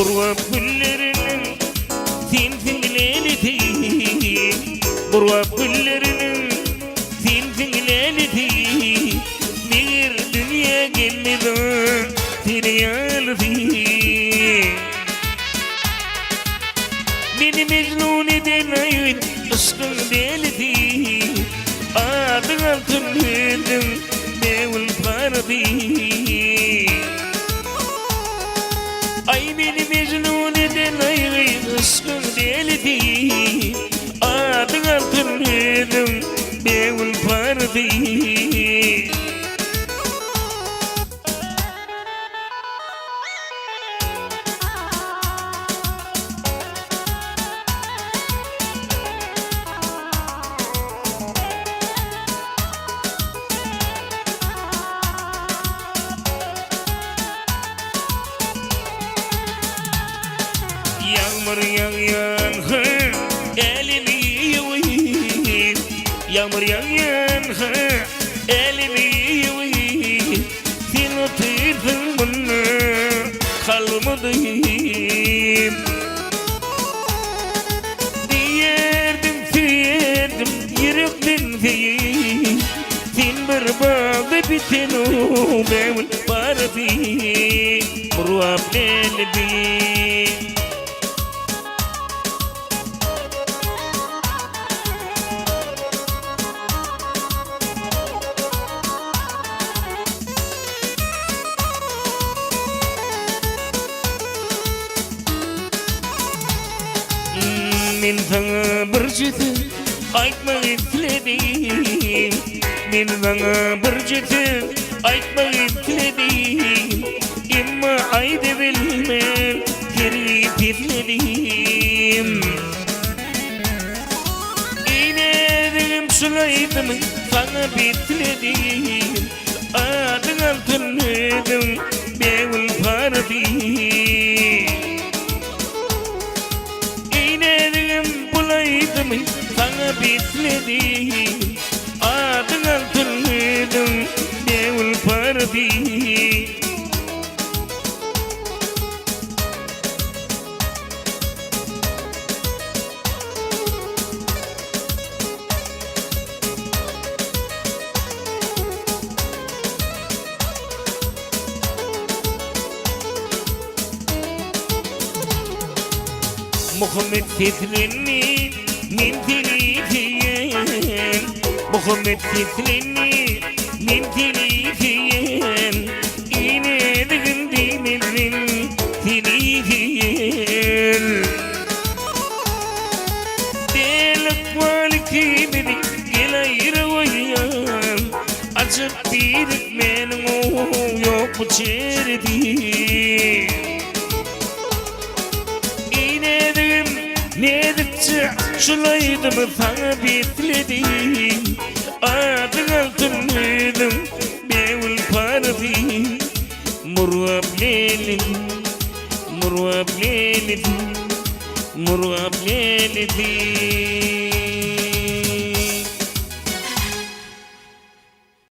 Murgap gülleriniň sensiň lälesi Murgap gülleriniň sensiň lälesi Meger dünýä gelmez seniň ýalysy Meni mejnun eden aý yşkyň dälisi Adyň altyn özüň bägül parasy Aý meni mejnun eden aý yşkyň dälisi Adyň altyn özüň bägül parasy. Ýagmyr ýagýan ha älemi ýuwýar Ýagmyr ýagýan ha älemi ýuwýar Sen otyrsyň munda kalbymy duýup Diýerdim söýerdim ýürekden söýüp Sen bir bagda biten bägül barasy Murgap läledi. Men saňa bir söz aýtmak isledim Men saňa bir söz aýtmak isledim Emma aýdybilmän seni pisledim Eýledigim şul aýdymy saňa besledim Adyň altyn özüň bägül parasy Eýledigim bul aýdymy saňa besledim Adyň altyn özüň bägül parasy. Muhammet seslendi, men seni söýen. Muhammet seslendi, men seni söýen. Inedigim diýmezdim seni söýen. Del ykbal ikimizi gel aýra goýýan. Ajap birikmäniň ýok bu çäresi. Inedigim näzikje şul aýdymy saňa besledim. Adyň altyn özüň bägül parasy. Murgap lelim, murgap lelisi, murgap lelisi.